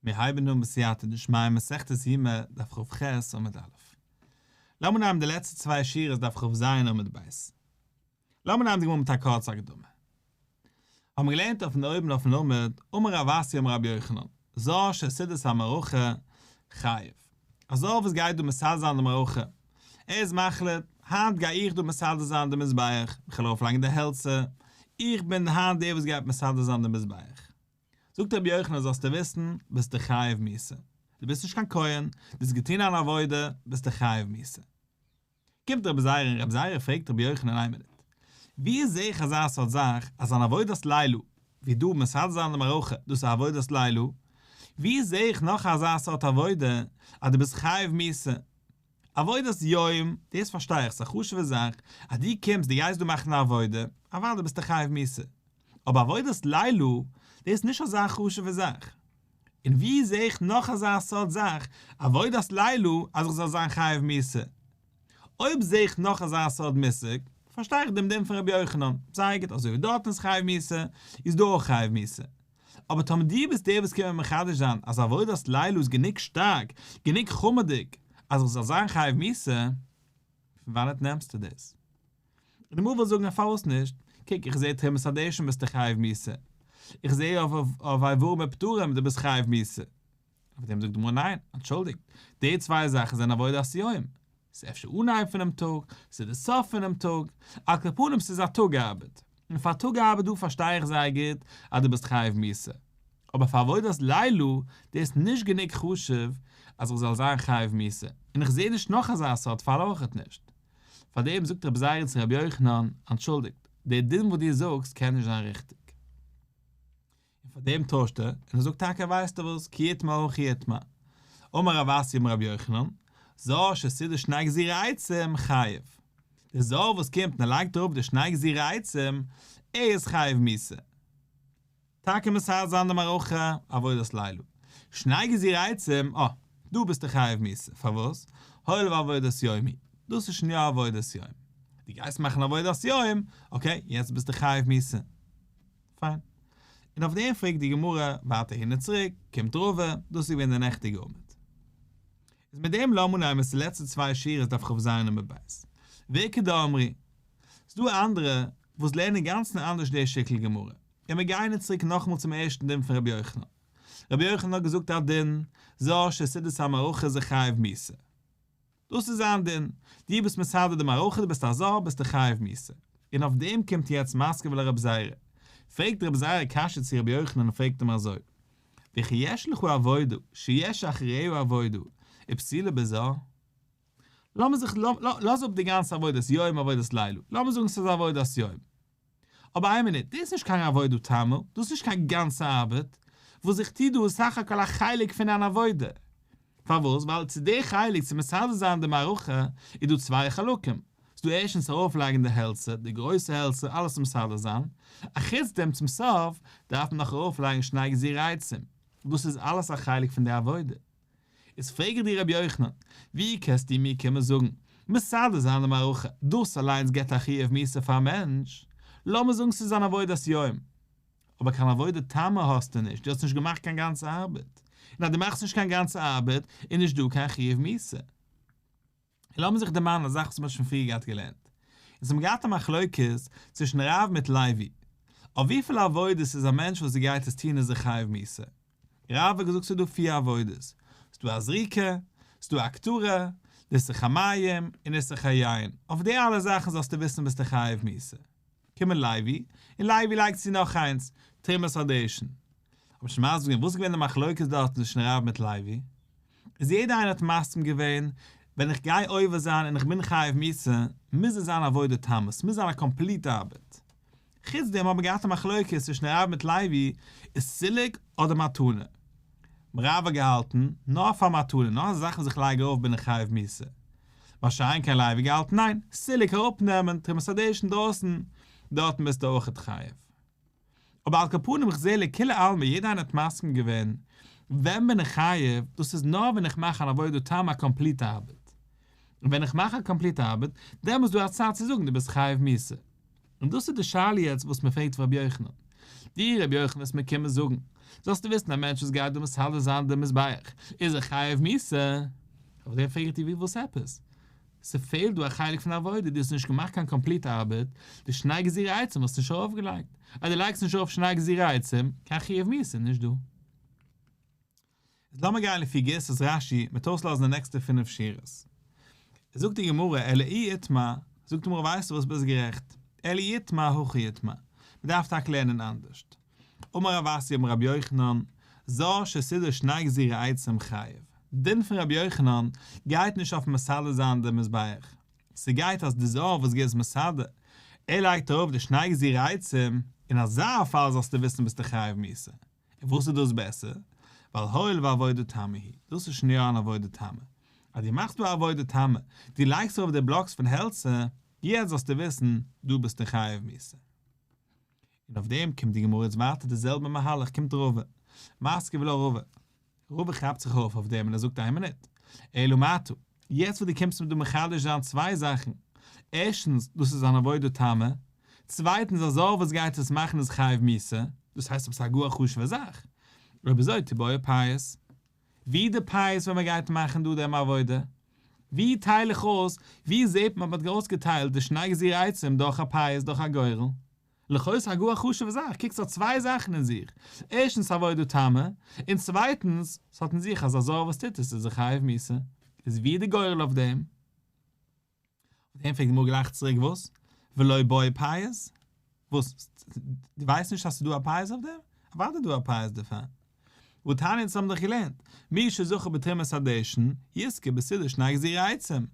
מיר הייבן אן בסייעתא דשמיא מסכת יומא דף כ"ח עמוד א'. לאמיר נעמען די לעצטע צוויי שורות דף כ"ז עמוד ב'. לאמיר נעמען די גמרא מיט א קורצע הקדמה. האבן מיר געלערנט אויפן אויבן אויפן עמוד, אמר רב אסי אמר רבי יוחנן, זר שסידר את המערכה, חייב. א זר וואס גייט דא מסדר זיין די מערכה, ער איז מחליט, היינט גיי איך דא מסדר זיין די מזבח, איך וועל ארויפלייגן די העלצער, איך בין היינט דער וואס גייט מסדר זיין די מזבח. זאגט רבי יוחנן זאלסטו וויסן, ביסטו חייב מיתה. דו ביסט נישט קיין כהן, דו האסט געטון אן עבודה, ביסטו חייב מיתה. קומט רבי זירא און רבי זירא פרעגט רבי יוחנן איין מינוט, ווי זעה איך אזא סארט זאך אז אן עבודת לילה, ווי דא מסדר זיין די מערכה, דאס איז א עבודת לילה, ווי זעה איך נאך אזא סארט עבודה אז דו ביסט חייב מיתה? עבודת יום, דאס פארשטיי איך, ס'איז א חשוב'ע זאך, אז דו קומסט, דו גייסט דא מאכן א עבודה, אוודאי ביסטו חייב מיתה. אבער עבודת לילה, דאס איז נישט אזא חשוב'ע זאך. און ווי זע איך נאך אזא סארט זאך, עבודת לילה, אז איך זאל זיין חייב מיתה? אויב זע איך נאך אזא סארט מושג, פארשטיי איך דעם דין פון רבי יוחנן, זייער גוט, אזוי ווי דארטן איז חייב מיתה, איז דא אויך חייב מיתה. אבער טאמער דו ביסט דער וואס קומט מיר מחדש זיין אז עבודת לילה איז גענוג שטארק, גענוג חמור'דיג, אז איך זאל זיין חייב מיתה, פון וואנעט נעמסטו דאס? און די גמרא וויל זאגן פארוואס נישט, קוק איך זע תרומת הדשן ביסטו חייב מיתה, איך זע אויף איברים ופטרים דו ביסט חייב מיתה, אויף דעם זאגט די גמרא ניין, אנטשולדיגט, די צוויי זאכן זענען עבודת יום, ס'איז אפשר אנהייב פונעם טאג, ס'איז די סוף פונעם טאג, על כל פנים ס'איז א טאג ארבעט, און פאר טאג ארבעט דא פארשטיי איך זייער גוט אז דו ביסט חייב מיתה, אבער פאר עבודת לילה דאס איז נישט גענוג חשוב אז איך זאל זיין חייב מיתה, און איך זע נישט נאך אזא סארט פאל אויכעט נישט. פאר דעם זאגט רבי זירא צו רבי יוחנן, אנטשולדיגט, דער דין וואס דו זאגסט קען נישט זיין ריכטיג. און פאר דעם טוישט ער, און ער זאגט טאקע ווייסטו וואס, כי איתמר הכי איתמר. אמר רב אסי אמר רבי יוחנן, זר שסידר שני גזירי עצים חייב. דער זר וואס קומט און ער לייגט אראפ די שני גזירי עצים, ער איז חייב מיתה. טאקע מסדר זיין די מערכה עבודת לילה. שני גזירי עצים, אה, דא ביסטו חייב מיתה. פארוואס? הואיל ועבודת יום היא. דאס איז שוין יא עבודת יום. דו גייסט מאכן עבודת יום, okay, יעצט ביסטו חייב מיתה. פיין. און אויף דעם פרעגט די גמרא ווייטער הין און צוריק, קומט רבא, דאס איז געווען די נעכטיגע עמוד. איז מיט דעם לאמיר נעמען די לעצטע צוויי שורות דף כ"ז עמוד ב'. ואיכא דאמרי. ס'דא אנדערע וואס לערנען אינגאנצן אנדערש די שטיקל גמרא. און מיר גייען יעצט צוריק נאכאמאל צום ערשטן דין פון רבי יוחנן. רבי יוחנן האט געזאגט א דין, זר שסידר את המערכה איז ער חייב מיתה. דאס איז זיין דין, דו ביסט מסדר די מערכה, דו ביסט א זר, ביסטו חייב מיתה. און אויף דעם קומט יעצט מתקיף לה רבי זירא. פרעגט רבי זירא א קשיא צו רבי יוחנן און פרעגט אים אזוי, וכי יש לך עבודה שיש אחריה עבודה ופסולה בזר? לאמיר זיך, לאז אפ די גאנצע עבודת יום עבודת לילה, לאמיר זאגן ס'איז עבודת יום. אבער איין מינוט, דאס איז נישט קיין עבודה תמה, דאס איז נישט קיין גאנצע ארבעט, וואס איך טו דא איז סך הכל א חלק פון אן עבודה. פארוואס? ווייל צו די חלק צו מסדר זיין די מערכה איז דא צוויי חלקים, ס'איז דא ערשטנס ארויפלייגן די העלצער, די גרויסע העלצער, אלעס מסדר זיין, אחוץ דעם צום סוף דארף מען נאך ארויפלייגן שני גזירי עצים, דאס איז אלעס א חלק פון די עבודה. איז פרעג איך דיר רבי יוחנן, ווי קענסטו מיר קומען זאגן, מסדר זיין די מערכה, דאס אליינס גיבט א חיוב מיתה פאר א מענטש, לאמיר זאגן ס'איז אן עבודת יום, אבער קיין עבודה תמה האסטו נישט, דו האסט נישט געמאכט קיין גאנצע ארבעט, און אז דו מאכסט נישט קיין גאנצע ארבעט, איז נישט דא קיין חיוב מיתה. און לאמיר זיך דערמאנען א זאך וואס מ'האט שוין פריער געהאט געלערנט. אונז האבן געהאט א מחלוקת צווישן רב מיט לוי, אויף וויפיל עבודות איז א מענטש וואס גייט עס טון איז ער חייב מיתה. רב האט געזאגט ס'איז דא פיר עבודות, ס'איז דא א זריקה, ס'איז דא א הקטרה, ניסוך המים, און ניסוך היין, אויף די אלע זאכן זאלסטו וויסן ביסטו חייב מיתה. קומען לוי, און לוי לייגט צו נאך איינס, תרומת הדשן. האב שוין מסביר געווען וואס איז געווען די מחלוקת דארטן צווישן רב מיט לוי, איז יעדער איינער האט מסכים געווען, ווען איך גיי עובר זיין און איך בין חייב מיתה, מוז עס זיין עבודה תמה, ס'מוז זיין א complete ארבעט. חוץ דעם האט מען געהאט א מחלוקת צווישן רב מיט לוי, איז סילוק אדער מתנה. רב האט געהאלטן, נאר פאר מתנה, נאר א זאך וואס איך לייג ארויף בין איך חייב מיתה. מה שאין כן לוי געהאלטן ניין, סילוק אראפנעמען, תרומת הדשן אינדרויסן, דארטן ביסטו אויכעט חייב. אבער על כל פנים איך זעה לכולי עלמא יעדער איינער האט מסכים געווען, ווען בין איך חייב, דאס איז נאר ווען איך מאך אן עבודה תמה א complete ארבעט. און ווען איך מאך א complete ארבעט, דעמאלס איז דא א צד צו זאגן דו ביסט חייב מיתה. און דאס איז די שאלה יעצט וואס מען פרעגט פון רבי יוחנן. דו רבי יוחנן וועסט מיר קומען זאגן, זאלסטו וויסן א מענטש וואס גייט דא מסדר זיין די מזבח איז ער חייב מיתה, אויף דעם פרעג איך דיר ווי וואס עפעס? ס'פעלט דא א חלק פון עבודה, דו האסט נישט געמאכט קיין complete ארבעט, די שני גזירי עצים האסטו נישט ארויפגעלייגט, אז דו לייגסט נישט ארויף שני גזירי עצים, קיין חיוב מיתה איז נישט דא. איז לאמיר גיין לפי גירסת רש"י מיט אויסלאזן די נעקסטע פינף שורות. זאגט די גמרא אלא אי איתמר, זאגט די גמרא ווייסטו וואס ביסט גערעכט, אלא אי איתמר הכי איתמר, מ'דארף טאקע לערנען אנדערשט. אמר רב אסי אמר רבי יוחנן, זר שסידר שני גזירי עצים חייב. דין פון רבי יוחנן גייט נישט אויף מסדר זיין די מזבח, ס'גייט אז די זר וואס גייט עס מסדר, ער לייגט ארויף די שני גזירי עצים, אין אזא פאל זאלסטו וויסן ביסטו חייב מיתה. און וואס איז דאס בעסער? ווייל הואיל ועבודה תמה היא, דאס איז שוין יא אן עבודה תמה. אז דו מאכסט דא א עבודה תמה, דו לייגסט ארויף די blocks פון העלצער, יעצט זאלסטו וויסן, דא ביסטו חייב מיתה. און אויף דעם קומט די גמרא יעצט ווייטער די זעלבע מהלך קומט רבא, מתקיף לה רבא, רבא כאפט זיך אויף אויף דעם און ער זאגט איין מינוט, אלא מעתה, יעצט וואס דו קומסט מיר דא מחדש זיין צוויי זאכן, ערשטנס דאס איז אן עבודה תמה, צווייטנס א זר וואס גייט עס מאכן איז חייב מיתה, דאס הייסט עפעס א גאר חשוב'ע זאך, אויב אזוי תיבעי פייס, ווי די פייס ווען מען גייט מאכן דא דעם עבודה? ווי טייל איך אויס, ווי זעט מען אז מען האט אויסגעטיילט די שני גזירי עצים דורך א פייס דורך א גורל? לכאו' איז א גאר א חשוב'ע זאך, קוק ס'האט צוויי זאכן אין זיך, ערשטנס עבודה תמה, און צווייטנס, ס'האט אין זיך אז א זר וואס טוט עס איז ער חייב מיתה, איז ווי די גורל אויף דעם? אויף דעם פרעגט די גמרא גלייך צוריק וואס? ולא בעי פייס? וואס? דו ווייסט נישט אז ס'איז דא א פייס אויף דעם? אוודאי איז דא א פייס דערפאר. והתניא אונז האבן דאך געלערנט, מי שזכה בתרומת הדשן, יזכה בסידור שני גזירי עצים.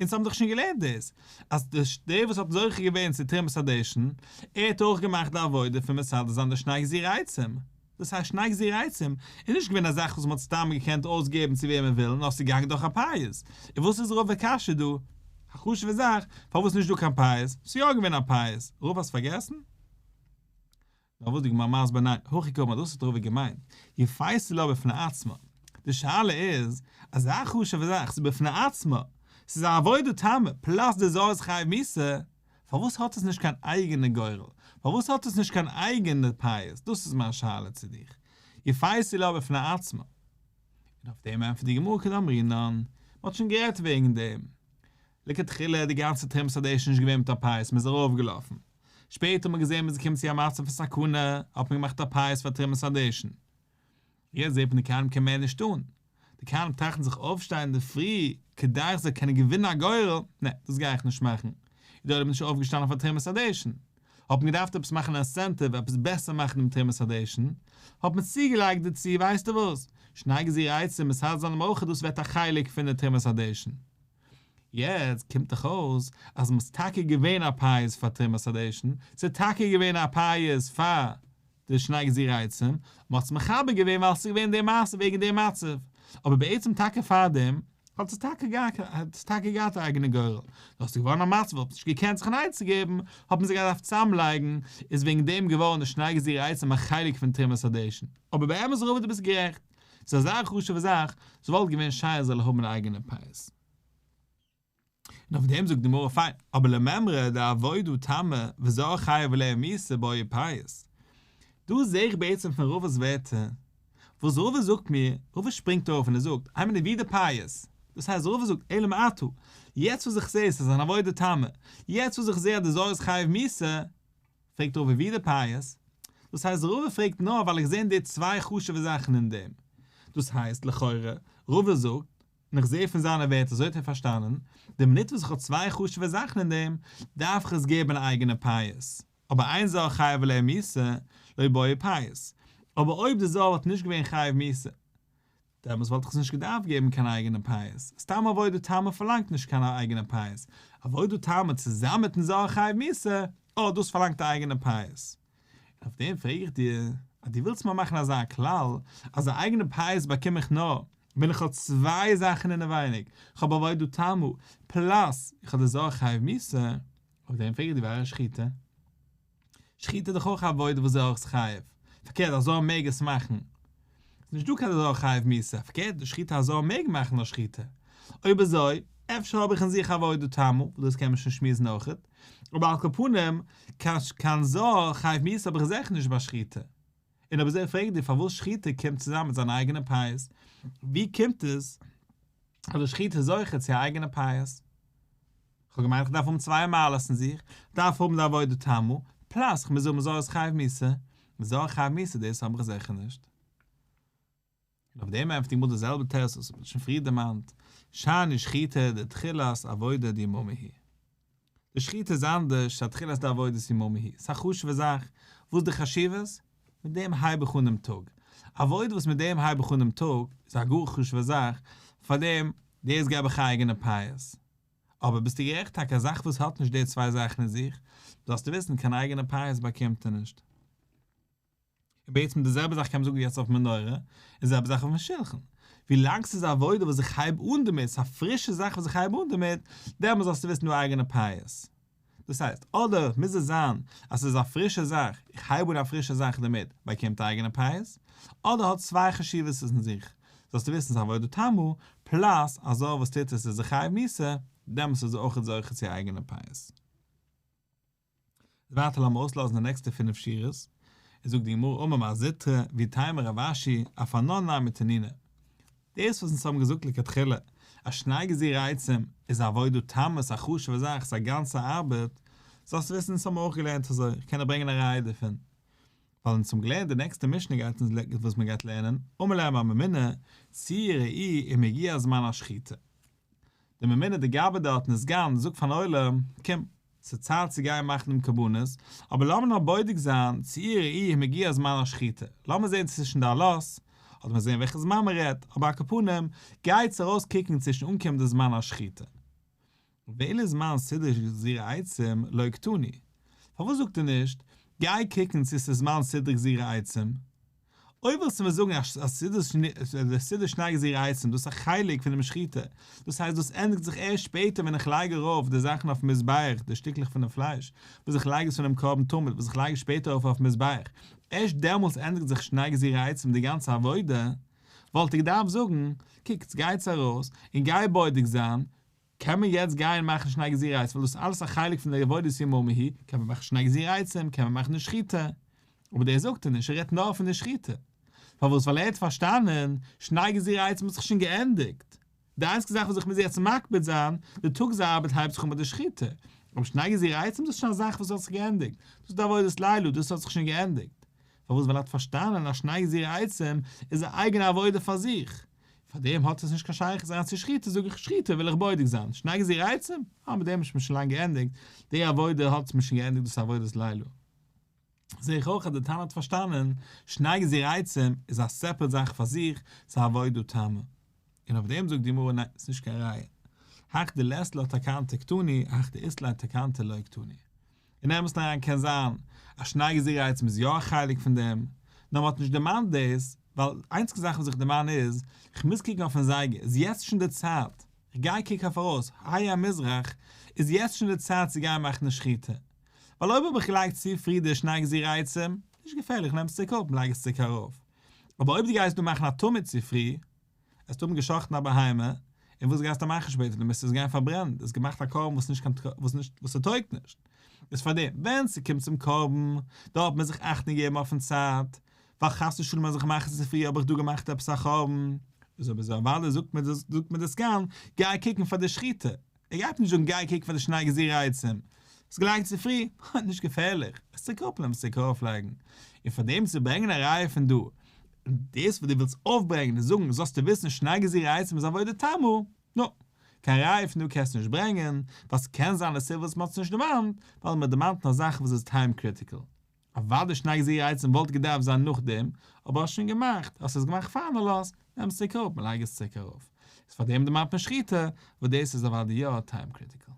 אונז האבן דאך שוין געלערנט דאס, אז דער וואס האט זוכה געווען צו תרומת הדשן, ער האט אויך געמאכט די עבודה פון מסדר זיין די שני גזירי עצים. דאס הייסט שני גזירי עצים איז נישט געווען א זאך וואס מען האט סתם געקענט אויסגעבן צו וועם מען וויל, נאר ס'איז געגאנגען דורך א פייס. און וואס איז רבא קשיא דא? א חשוב'ע זאך, פארוואס נישט דא קיין פייס? ס'איז יא געווען א פייס. רבא האסט פארגעסן? נאר וואס די גמרא מסביר ניין, הכי קאמר דאס האט רבא געמיינט, יפייסו לה בפני עצמה, די שאלה איז, אזא חשוב'ע זאך, ס'איז בפני עצמה, ס'איז א עבודה תמה, plus די זר איז חייב מיתה, פארוואס האט עס נישט קיין אייגענע גורל? פארוואס האט עס נישט קיין אייגענע פייס? דאס איז מיין שאלה צו דיך. יפייסו לה בפני עצמה. און אויף דעם ענטפערט די גמרא כדאמרינן, מ'האט שוין גערעדט וועגן דעם. לכתחילה איז די גאנצע תרומת הדשן נישט געווען מיט א פייס, מ'איז ארויפגעלאפן. שפעטער האט מען געזען מ'איז געקומען צו א מצב פון סכנה, האט מען געמאכט א פייס פאר תרומת הדשן. יעצט זעט מען די כהנים קען מער נישט טון. די כהנים טראכטן זיך אויפשטיין אינדערפרי כדי איך זאל קענען געווינען א גורל, נע, דאס גיי איך נישט מאכן. איז דער עולם נישט אויפגעשטאנען פאר תרומת הדשן. האט מען געדארפט עפעס מאכן א incentive, עפעס בעסער מאכן דעם תרומת הדשן, האט מען צוגעלייגט דערצו, ווייסטו וואס, שני גזירי עצים מסדר זיין דעם אויך, דאס ווערט א חלק פון די תרומת הדשן. יעצט קומט דאך אויס אז מ'איז טאקע געווען א פייס פאר תרומת הדשן, ס'איז טאקע געווען א פייס פאר די שני גזירי עצים, מ'האט עס מחבר געווען ווייל ס'איז געווען די מעשה וועגן די מצב, אבער בעצם טאקע פארדעם האט עס טאקע האט עס טאקע געהאט א אייגענע גורל, נאר ס'איז געווארן א מצב וואס מ'האט נישט געקענט זיך אן עצה געבן, האט מען זיי געדארפט צוזאמלייגן, איז וועגן דעם געווארן די שני גזירי עצים א חלק פון תרומת הדשן. אבער באמת רבא דו ביסט גערעכט, ס'איז אזא חשוב'ע זאך, ס'וואלט געווען שיין זאל האבן אן אייגענע פייס. און אויף דעם זאגט די גמרא פיין, אבער למימרא דעבודה תמה וזר חייב עליה מיתה בעי פייס. דא זעה איך בעצם פון רבא'ס ווערטער, וואס רבא זאגט מיר, רבא שפרינגט אויף און ער זאגט, איין מינוט ווי די פייס? דאס הייסט רבא זאגט אלא מעתה, יעצט וואס איך זעה ס'איז אן עבודה תמה, יעצט וואס איך זעה אז די זר איז חייב מיתה, פרעגט רבא ווי די פייס? דאס הייסט רבא פרעגט נאר ווייל איך זעה אין די צוויי חשוב'ע זאכן אין דעם. דאס הייסט לכאורה, רבא זאגט, און איך זעה פון זיינע ווערטער אזוי האט ער פארשטאנען, די מינוט וואס איך האב צוויי חשוב'ע זאכן אין דעם, דארף איך עס געבן א אייגענע פייס. אבער אין זר חייב עליה מיתה, לא בעי פייס. אבער אויב די זר וואלט נישט געווען חייב מיתה, דעמאלס וואלט איך עס נישט געדארפט געבן קיין אייגענע פייס. סתם עבודה תמה פארלאנגט נישט קיין אייגענע פייס. עבודה תמה צוזאמען מיטן זר חייב מיתה, אה, דאס פארלאנגט א אייגענע פייס. און אויף דעם פרעג איך דיר, אז דו ווילסט מיר מאכן אזא כלל, אז א אייגענע פייס באקום איך נאר ווען איך האב צוויי זאכן אינעווייניג, איך האב עבודה תמה, plus איך האב די זר חייב מיתה, אויף דעם פרעג איך דיר והרי שחיטה. שחיטה איז דאך אויך א עבודה וואס זר איז חייב, פארקערט א זר מעג עס מאכן. ס'איז נישט דא קיין זר חייב מיתה, פארקערט די שחיטה א זר מעג מאכן א שחיטה. אויב אזוי. אפשר האב איך אין זיך עבודה תמה, וואס דאס קען מען שוין שמועסן אויכעט, אבער על כל פנים, קיין זר חייב מיתה האב איך זיכער נישט ביי שחיטה. און אויב אזוי פרעג איך דיר פארוואס שחיטה קומט צוזאמען מיט זיין אייגענע פייס, ווי קומט עס אז די שחיטה איז זוכה צו א אייגענע פייס? כ'האב געמיינט כ'דארף האבן צוויי מעלות אין זיך, כ'דארף האבן די עבודה תמה, plus כ'מוז האבן זר איז חייב מיתה, זר חייב מיתה דאס האב איך זיכער נישט. און אויף דעם ענטפערט די גמרא די זעלבע תירוץ וואס מ'האט שוין פריער דערמאנט, שאני שחיטה דתחילת עבודה דיממא היא. די שחיטה איז אנדערש, ס'איז א תחילת דעבודת יממא היא, ס'איז א חשוב'ע זאך, וואס איז די חשיבות? מיט דעם הייב איך אן דעם טאג. עבודה וואס מיט דעם הייב איך אן דעם טאג, איז א גאר חשוב'ע זאך, פאר דעם, דאס געב איך א אייגענע פייס. אבער ביסטו גערעכט טאקע א זאך וואס האט נישט די צוויי זאכן אין זיך, זאלסטו וויסן קיין אייגענע פייס באקומט ער נישט. און בעצם די זעלבע זאך קען מען זאגן יעצט אויף מנורה, און די זעלבע זאך אויפן שולחן. ווי לאנג ס'איז א עבודה וואס איך הייב אן דערמיט, ס'איז א פרישע זאך וואס איך הייב אן דערמיט, דעמאלס זאלסטו וויסן דא אייגענע פייס. דאס הייסט, אדער מוז עס זיין אז ס'איז א פרישע זאך, איך הייב אן א פרישע זאך דערמיט, באקומט אייגענע פייס, אדער האט צוויי חשיבות אין זיך, זאלסטו וויסן ס'איז עבודה תמה, plus א זר וואס טוט עס איז ער חייב מיתה, דעמאלס איז ער אויכעט זוכה צו אייגענע פייס. ווייטער לאמיר אויסלאזן די נעקסטע פינף שורות, איז זאגט די גמרא אמר מר זוטרא ואיתימא רב אשי אף אנן נמי תנינא, דאס וואס אונז האבן געזאגט לכתחילה אז שני גזירי עצים איז א עבודה תמה ס'איז א חשוב'ע זאך ס'איז א גאנצע ארבעט, זאלסטו וויסן אונז האבן אויך געלערנט אזוי, איך קען דיר ברענגען א ראיה דערפון, ווייל אונז האבן געלערנט די נעקסטע משנה גייט אונז וואס מען גייט לערנען, אמר להם הממונה, צאו וראו אם הגיע זמן השחיטה. די ממונה די גבאי דארט אין סגן זאגט פארן עולם, קום, ס'איז צייט צו גיין מאכן דעם קרבנות, אבער לאמיר נאר בודק זיין צאו וראו אם הגיע זמן השחיטה, לאמיר זען צו ס'איז שוין די עלות, אדער מיר זען וועלכע זמן מ'רעדט, אבער על כל פנים, גייטס ארויס קוקן צו שוין אנקומען די זמן השחיטה. ואילו זמן סידור גזירי עצים לא קתני, פארוואס זאגט ער נישט, גיי קוקן צו ס'איז זמן סידור גזירי עצים? אויב ווילסטו מיר זאגן אז סידור שני גזירי עצים דאס איז א חלק פונעם שחיטה, דאס הייסט דאס ענדיגט זיך ערשט שפעטער ווען איך לייג ארויף די זאכן אויפן מזבח, די שטיקלעך פונעם פלייש וואס איך לייג עס פונעם קרבן תמיד וואס איך לייג עס שפעטער ארויף אויפן מזבח, ערשט דעמאלטס ענדיגט זיך שני גזירי עצים די גאנצע עבודה, וואלט ער געדארפט זאגן, קוקטס גייטס ארויס און גיי בודק זיין, קען מען יעצט גיין מאכן שני גזירי עצים ווייל דאס איז אלעס א חלק פון די עבודת יממא היא, קען מען מאכן שני גזירי עצים, קען מען מאכן די שחיטה, אבער דאס זאגט ער נישט, ער רעדט נאר פון די שחיטה. פארוואס? ווייל ער האט פארשטאנען, שני גזירי עצים האט זיך שוין געענדיגט, די איינציגע זאך וואס איך מוז יעצט מקפיד זיין, די טאגס ארבעט הייבט זיך אן ביי די שחיטה, אבער שני גזירי עצים דאס איז שוין א זאך וואס האט זיך געענדיגט, דאס איז די עבודת לילה, דאס האט זיך שוין געענדיגט. פארוואס? ווייל ער האט פארשטאנען אז שני גזירי עצים איז א אייגענע עבודה פאר זיך, פאר דעם האט עס נישט קיין שייכות זיין צו שחיטה, זאג איך שחיטה וויל איך בודק זיין, שני גזירי עצים? אה מיט דעם איז מען שוין לאנג געענדיגט, די עבודה האט מען שוין געענדיגט דאס איז עבודת לילה. זעה איך אויך אז די תנא האט פארשטאנען, שני גזירי עצים איז א separate זאך פאר זיך, ס'איז א עבודה תמה. און אויף דעם זאגט די גמרא ניין, ס'איז נישט קיין ראיה. הך דלית לה תקנתא קתני, הך דאית לה תקנתא לא קתני. אין אמת'ן אריין קען זיין אז שני גזירי עצים איז יא א חלק פון דעם, נאר מ'האט נישט דערמאנט דאס, ווייל איינציגע זאך וואס איך דערמאן איז, כ'מוז קוקן אויפן זייגער, איז יעצט שוין די צייט, כ'גיי קוק אויף ארויס, ה' המזרח, איז יעצט שוין די צייט צו גיין מאכן די שחיטה. ווייל אויב האב איך געלייגט צו פרי די שני גזירי עצים, נישט געפערליך נעם עס צוריק אפ און לייג עס צוריק ארויף. אבער אויב דו גייסט דא מאכן א תמיד צו פרי, האסטו האבן גע'שחט'ן א בהמה, און וואס גייסטו מאכן שפעטער? דו מוזט עס גיין פארברענען, דו האסט געמאכט א קרבן וואס נישט קיין וואס נישט וואס ס'טויגט נישט. איז פארדעם ווען ס'קומט צום קרבן, דארף מען זיך אכטונג געבן אויפן צייט, ווייל חס ושלום אז איך מאך עס צו פרי האב איך דא געמאכט עפעס א חורבן. איז אויב אזוי אוודאי זאגט מען זאגט מען די סגן, גיי קוקן פאר די שחיטה. ער גייט נישט זאגן גיי קוק פאר די שני גזירי עצים, האסט געלייגט צו פרי, הא, נישט געפערליך, עס צו קאפלען עס צו ארויפלייגן, און פאר דעם צו ברענגען א ראיה פון דא, און דאס וואס דו ווילסט אויפברענגען און זאגן זאלסטו וויסן שני גזירי עצים איז עבודה תמה, נו, קיין ראיה פון דא קענסטו נישט ברענגען, ווייל ס'קען זיין די סיבה וואס מ'האט עס נישט דערמאנט, ווייל מ'דערמאנט נאר זאכן וואס איז time critical. אוודאי שני גזירי עצים וואלט געדארפט זיין נאכדעם, אבער האסט שוין געמאכט, האסט עס געמאכט פארן עלות, נעם עס צוריק אראפ און לייג עס צוריק ארויף. איז פארדעם דערמאנט מען שחיטה, וואס דאס איז אוודאי יא time critical.